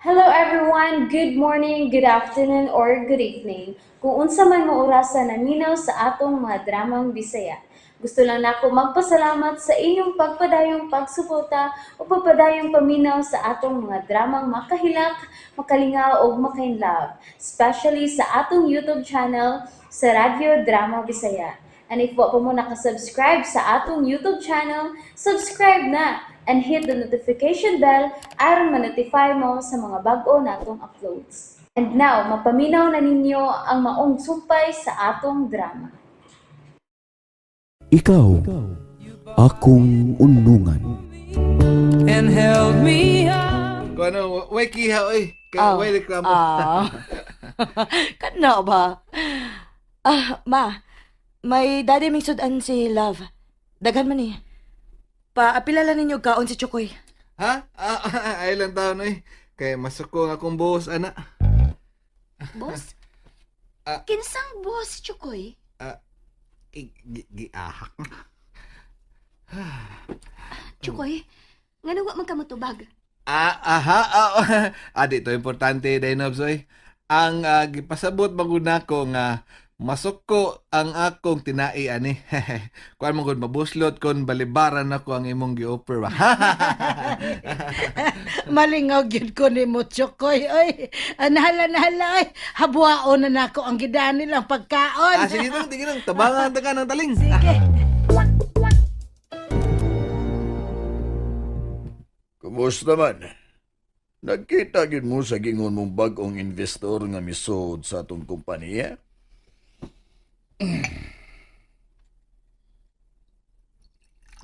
Hello everyone! Good morning, good afternoon, or good evening. Kung unsa man mo orasa naminaw sa atong mga dramang Bisaya. Gusto lang nako magpasalamat sa inyong pagpadayong pagsuporta o pagpadayong paminaw sa atong mga dramang makahilak, makalingaw ug makainlove, especially sa atong YouTube channel sa Radyo Drama Bisaya. And if wa pa mo nakasubscribe sa atong YouTube channel, subscribe na and hit the notification bell aron ma-notify mo sa mga bag-o natong uploads. And now, mapaminaw na ninyo ang maong sumpay sa atong drama. Ikaw, akong unungan. And held me up. Kung ano, way kiha, oy. Kaya Oh, way reklamo. Ah. Kana ba? Ah, ma. May daddy ming sudan si Love. Daghan man eh. Paapilala ninyo kaon si Chukoy. Ha? Ah, ay lang taon, oy. Kaya masuko ang akong boss, ana. Boss? Ah. Kinsang boss, Chukoy? Giahak. Chukoy, ngano wa man ka motubag? Ah, aha, ah, ah, dito importante, Dynobs, oy. Ang gipasabot magud nako nga masuko ang akong tinai ani. Kuan mo gud mabuslot kon balibaran nako ang imong gi-offer ba. Malingaw gyud ko nimo, Chokoy. Oy, nahala nahala oy. Habuaon na nako ang gidani lang pagkaon. Ah, sige lang, sige lang. Tabangan ta ka ng taling. Sige. Kumusta man? Nagkita gid mo sa gingon mong bag-ong investor nga misod sa atong kompanya?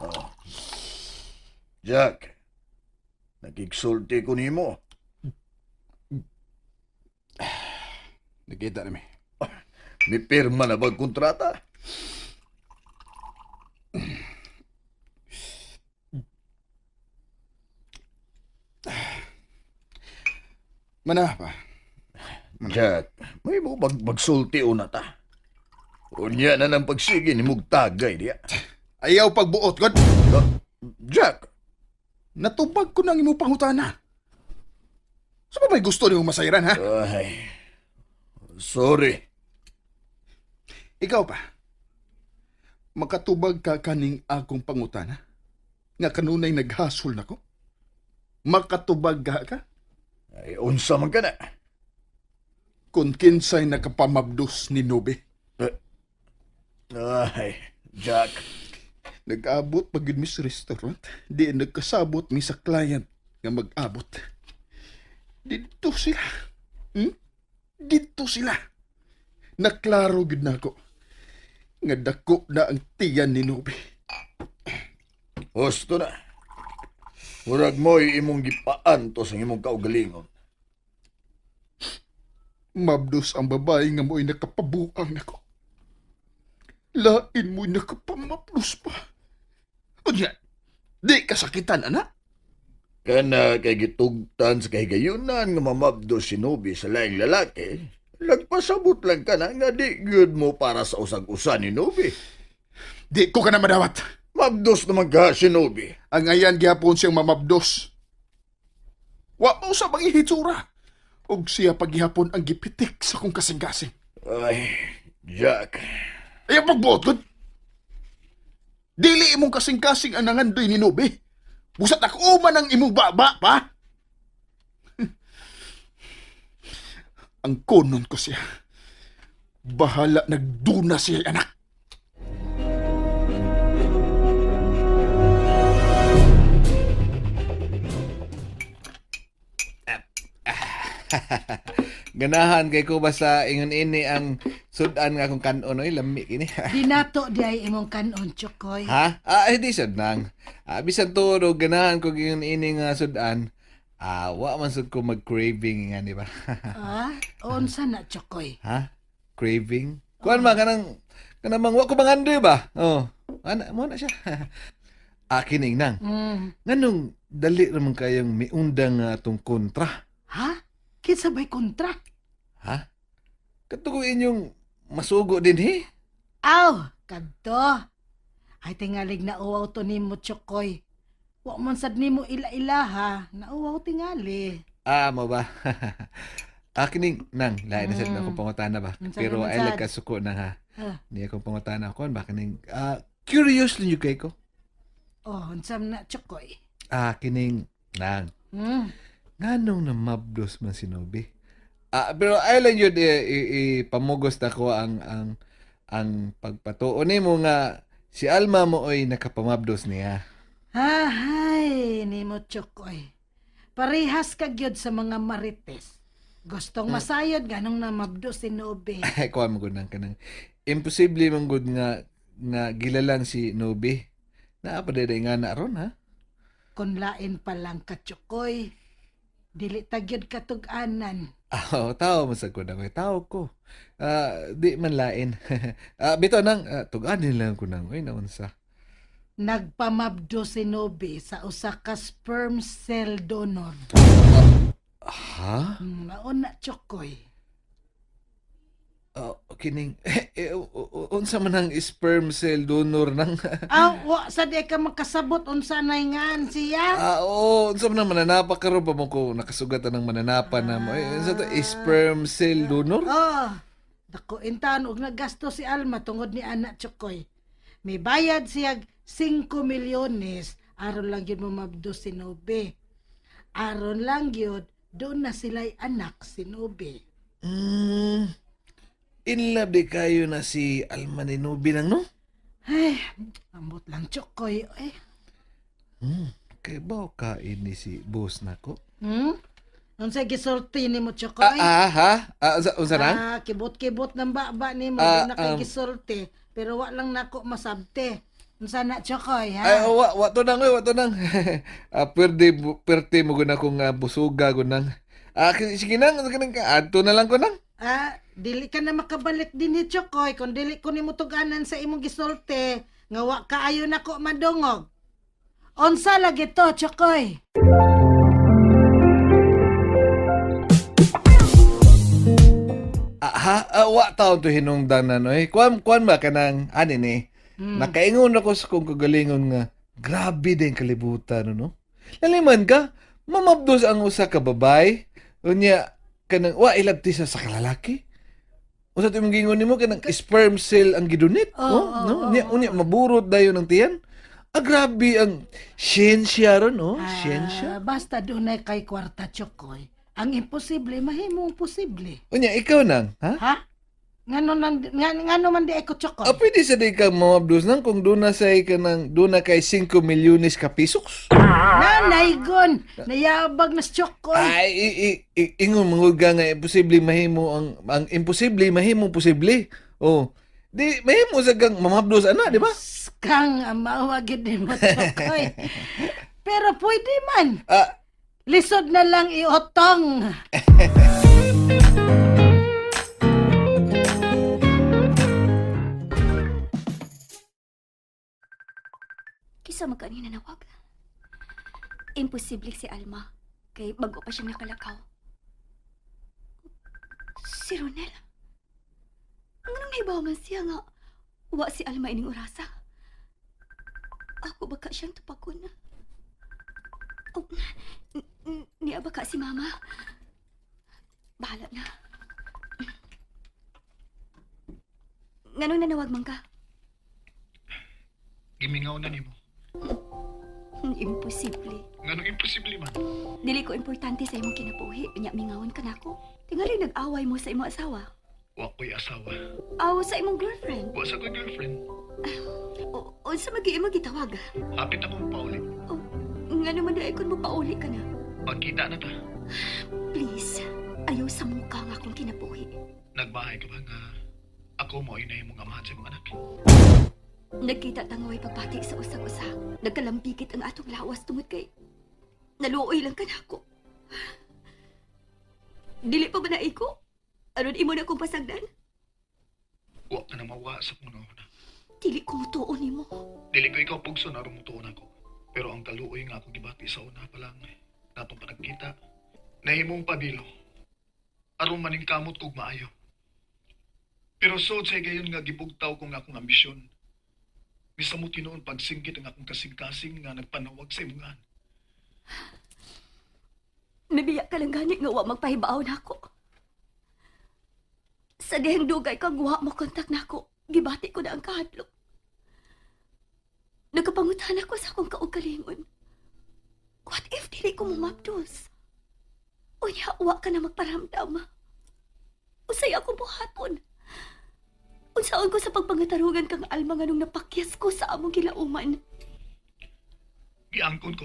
Oh. Jack, nakigsulti ko nimo. Nakita nami. Mi pirma na bag kontrata? Mana pa. Jack, may mo bag magsulti una ta. Unya na ng pagsige ni mugtagay diya. Ayaw pagbuot, God. Jack, Natubag ko nang imong pangutana. Sa ba may gusto nimo masayran, ha? Ay, sorry. Ikaw pa. Makatubag ka kaning akong pangutana? Nga kanunay naghasol nako? Makatubag ka ka? Ay, unsa man ka na. Kung kinsay nakapamabdos ni Nobe. Ay, Jack. Nag-abot pag yun mi sa restaurant. Di nagkasabot mi sa client nga mag-abot. Dito sila. Dito sila. Naklaro gid nako. Nga dako na ang tiyan ni Nobe. Husto na. Murag mo'y imong gipaan to sa imong kaugalingon. Mabdos ang babae nga mo'y nakapabuang nako. Lain mo'y nakapamabdos pa. Unya, di kasakitan, anak. Kana kay gitugtan sa kahigayunan nga mamabdo si Nobi sa laing lalaki, nagpasabot lang ka na nga di gyud mo para sa usag-usa ni Nobi. Di ko ka na madawat. Mabdos naman ka si Nobi. Ang ayan gihapon siyang mamabdos. Wa mo sa mga hitsura. Og siya paghihapon ang gipitik sa kong kasing-kasing. Ay, Jack. Ay, pagbuot gud. Dili imong kasing-kasing ang nangandoy ni Nobe. Busat ako man ang imong baba pa. Ang konon ko siya. Bahala nagduna siya anak. Ganahan kay ko basta ingon ini ang sudan nga akong kanon oy, lami kini. Dinato di ay imong kanon, Chokoy. Ha? Ah, hindi sad nang. Ah, bisan tuod og ganahan ko ingon ini nga sudan. Ah, wa man sad ko mag-craving nga di ba? Ah, unsa na, Chokoy? Ha? Craving? Kuan man kanang kanang mang wa ko mangandoy ba? Oh. Ana mo na siya. Akin nang. Nganong dali raman kayong miundang nga atong kontra? Ha? Kinsa ba'y kontra? Ha? Kadto ko inyong masugo din he? Aw, kadto. Ay tingalig na uwaw to nimo, Chokoy. Wa man sad nimo ila-ila ha. Nauwaw tingali. Ah, mo ba? Ah, kining nang lain na sad na akong pangutana ba. Unsa Pero naman ay sad? lagkasuko na ha. Ah. Ni akong pangutana kon ba kining curious ninyo kay ko. Oh, unsa man na, Chokoy? Ah, kining nang nganong namabdos man si Nobi. Ah, pero ay lang yun ipamugos na ko ang pagpatuo nimo nga si Alma mo oy nakapamabdos niya. Ahay, nimo Chokoy. Parehas ka gyud sa mga marites. Gustong masayod ganong namabdo si Nobe. Ay, kuha mo gud nang kanang imposible man gud nga nga gilalang si Nobi. Naa pa day nga na ron ha. Kun lain pa lang ka, Chokoy. Dili ta gyud katug-anan. Ah, oo, tao man sad ko nang tao ko. Ah, di man lain. Ah, bitaw nang tug-anin lang ko nang oy naunsa. Nagpamabdo si Nobe sa usa ka sperm cell donor. Ha? Mauna, Chokoy. Oh, kining eh, unsa man ang sperm cell donor nang Aw, wa sa di ka makasabot unsa nay ngan siya. Ah, oo, unsa man ang mananapa karon pa mo ko nakasugat ang mananapa na mo. Eh, unsa to sperm cell donor? Oh, dako intaon og naggasto si Alma tungod ni ana Chokoy. May bayad siya 5 milyones aron lang gyud mamabdo si Nobe. Aron lang gyud doon na sila'y anak si Nobe. In love di kayo na si Alma ni Nobi nang no? Ay, ambot lang Chokoy. Eh. Kay ba kain ni si boss nako? Hmm? Unsa gisulti nimo Chokoy? Ah, ah, ha? Ah, unsa nang? Ah, kibot-kibot ng baba nimo Ah, ah, na kay gisulti, pero wa lang nako masabte. Unsa na Chokoy, ha? Ay, oh, wa to nang, oy, wa to nang. Ah, pwerde, pwerte mo gud akong busuga gud nang. Ah, sige nang, sige nang, adto na lang ko nang. Ah, dili ka na makabalik din ni Chokoy kung dili ko nimo tug-anan sa imong gisulti nga wa kaayo nako madungog. Unsa lagi to, Chokoy? Ah, ha? Ah, wa taon to hinungdan na no eh. Kuan ba kanang ani ni? Nakaingon ako sa kong kagalingon nga grabe din kalibutan no, no. Laliman ka, mamabdos ang usa ka babay. Unya kanang wa ilabti sa kalalaki. Unsa to imong giingon nimo kanang sperm cell ang gidunit, Oo, no? oo, No? oo, Unya, unya maburot dayon ang tiyan. Ah, grabe ang siyensya ron, no? Siyensya. Ah, basta dunay kay kwarta, Chokoy. Ang imposible mahimong posible. Unya ikaw nang, ha? Ha? Ngano nan ngano man di ko Chokoy? Ah, pwede sa di ka mamabdos nang kung doon na say ka nang doon na kay 5 milyones ka pesos. Nanay gon, nayabag na si Chokoy. Ay, ingon mangud ka nga imposible mahimo ang imposible mahimo posible. Oh. Di mahimo sa kang mamabdos ana, di ba? Skang ang mawagid ni mo, Chokoy. Pero pwede man. Ah, Lisod na lang iotong. Kisa magkaano yung nanawag. Imposible si Alma. Kay bago pa siyang nakalakaw. Si Ronel. Ang anong nahibaw man siya nga wa si Alma ining orasa. Ako baka siyang tupakon. Oh, niya baka si Mama. Bahala na. Nganong nanawag man ka? Gimingaw na nimo. Imposible. Nganong imposible man. Dili ko importante sa imong kinabuhi, nya mingawon ka nako. Tingali nag-away mo sa imong asawa. Wa ko'y asawa. Aw sa imong girlfriend. Wa sa ko'y girlfriend. O unsa magi imong gitawag? Hapit akong pauli. O ngano man dai kon mo pauli ka na. Magkita na ta. Please, ayaw sa mukha nga akong kinabuhi. Nagbahay ka ba nga ako mo ay nahimong amahan sa imong anak? Nagkita ta nga way pagbati sa usag-usa. Nagkalambigit ang atong lawas tungod kay naluoy lang ka nako. Dili pa ba na iko? Aron imo na akong pasagdan? Wa ka na mawa sa kong una. Dili ko mutuo nimo. Dili ko ikaw pugso na mutuon ako. Pero ang kaluoy nga akong gibati sa una pa lang natong panagkita. Nahimong pabilo. Aron maning kamot kog maayo. Pero sud sa higayon nga gibugtaw ko nga akong ambisyon. Misamo tinuon pagsinggit ang akong kasing-kasing nga nagpanawag sa imungan. Nabiya ka lang gani nga wa magpahibaw nako. Sa dihang dugay kang wa mo kontak nako, gibati ko na ang kahadlok. Nagkapangutan ako sa akong kaugalingon. What if dili ko mumapdos? Unya, wa ka na magparamdam. Usay ako buhaton. Unsaon ko sa pagpangatarugan kang Alma nga nung napakyas ko sa among gilauman. Giangkon ko.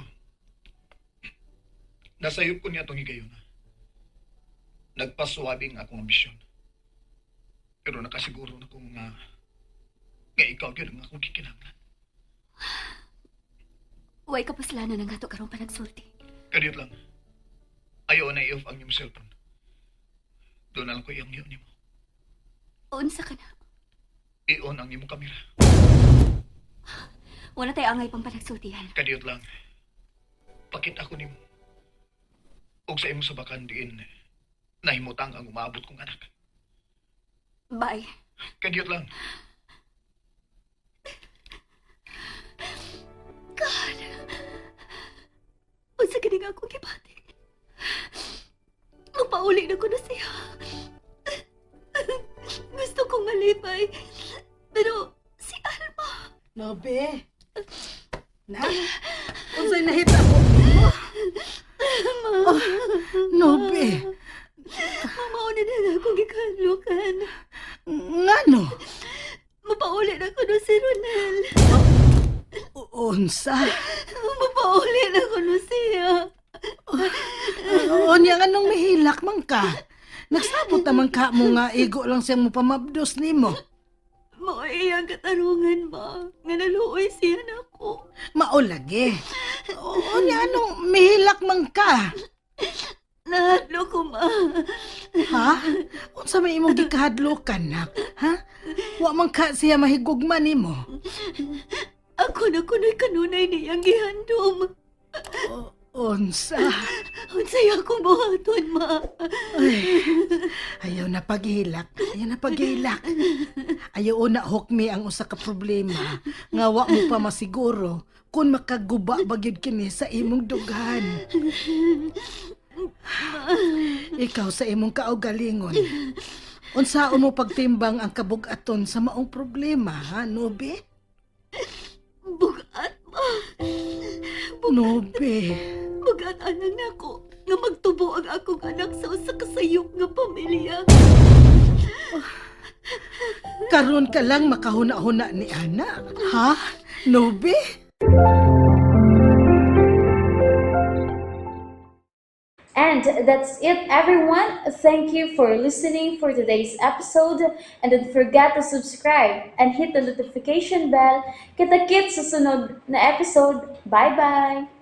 Nasayop ko niya itong higayon. Nagpasuwabe ang akong ambisyon. Pero nakasiguro na kong nga nga ikaw gyud ang akong gikinahanglan. Way kapuslanan ang ato karong panagsulti. Kadiyot lang. Ayaw na i-off ang iyong cellphone. Doon na lang ko iyang niyo nimo. Unsa ka na? I-on ang imong kamera. Wala tayo angay pang panagsultihan. Kadiyot lang. Pakita ko nimo. Og sa imong sabakan diin nahimutang ang umaabot kong anak. Bye. Kadiyot lang. God! Unsa gani nga akong gibati? Magpauli na ko na siya. Gusto kong malipay. Pero si Alma, Nobe. Na? Unsay nahita mo? Oh, Nobe. mamauna na lang akong gikahadlokan. Ngano? Mapauli na ko na si Ronel. Unsa? Mapauli na ko na siya. Unya nganong mihilak man ka? Nagsabot naman ka mo nga igo lang siyang mupamabdos nimo. Mao iyang katarungan ba? Nga naluoy siya nako. Maulagi. Unya anong mihilak man ka? Nahadlo ko ma. Ha? Unsa may imong gikahadlokan nak? Ha? Wa man ka siya mahigugma nimo. Ako na kuno'y kanunay niyang gihandom. Unsa? Unsay akong buhaton ma. Ay, ayaw na paghilak. Ayaw na paghilak. Ayaw una hukmi ang usa ka problema nga wa mo pa masiguro kung makaguba ba gyud kini sa imong dughan. Ikaw sa imong kaugalingon. Unsaon mo pagtimbang ang kabug-aton sa maong problema, ha, Nobe? Bugat ma. Nobe. Bugat anang nako nga magtubo ang akong anak sa usa ka sayop nga pamilya. Karon ka lang makahuna-huna ni Ana, ha? Nobe? And that's it, everyone. Thank you for listening for today's episode. And don't forget to subscribe and hit the notification bell. Kita-kits sa sunod na episode. Bye-bye!